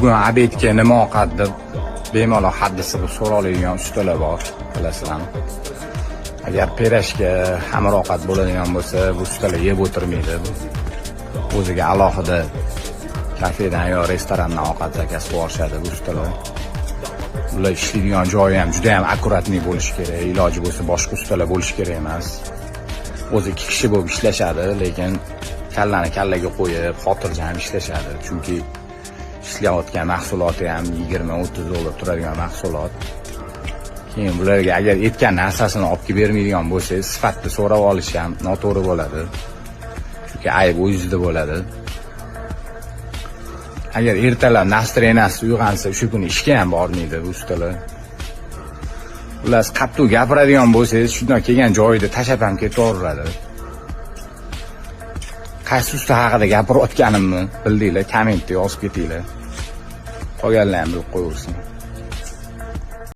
Bugun обед ga nima ovqat deb bemalol haddisi qilib so'ra oladigan ustalar bor, bilasizlarmi? Agar пирожка, xamir ovqat bo'ladigan bo'lsa, bu ustalar yeb o'tirmaydi. O'ziga alohida kafedan yo restorandan ovqat заказ qilib yuborishadi bu ustalar. Ular ishlaydigan joyi ham juda ham аккуратный bo'lishi kerak. Iloji bo'lsa, boshqa ustalar bo'lishi kerak emas. O'zi ikki kishi bo'lib ishlashadi, lekin kallani kallaga qo'yib, xotirjam ishlashadi. Chunki ishlayotgan mahsuloti ham 20-30 dollar turadigan mahsulot. Keyin bularga agar aytgan narsasini olib kelib bermaydigan bo'lsangiz, sifatni so'rab olish ham noto'g'ri bo'ladi. Chunki ayb o'zingizda bo'ladi. Agar ertalab настроение si uyg'onsa, o'sha kuni ishga ham bormaydi bu ustalar. Xullas, qattiq gapiradigan bo'lsangiz, shundan kelgan joyida tashlab ham ketaveradi. Qaysi usta haqida gapirayotganimni bildinglar, kommentda yozib ketinglar. Qolganlar ham bilib qo'yaversin.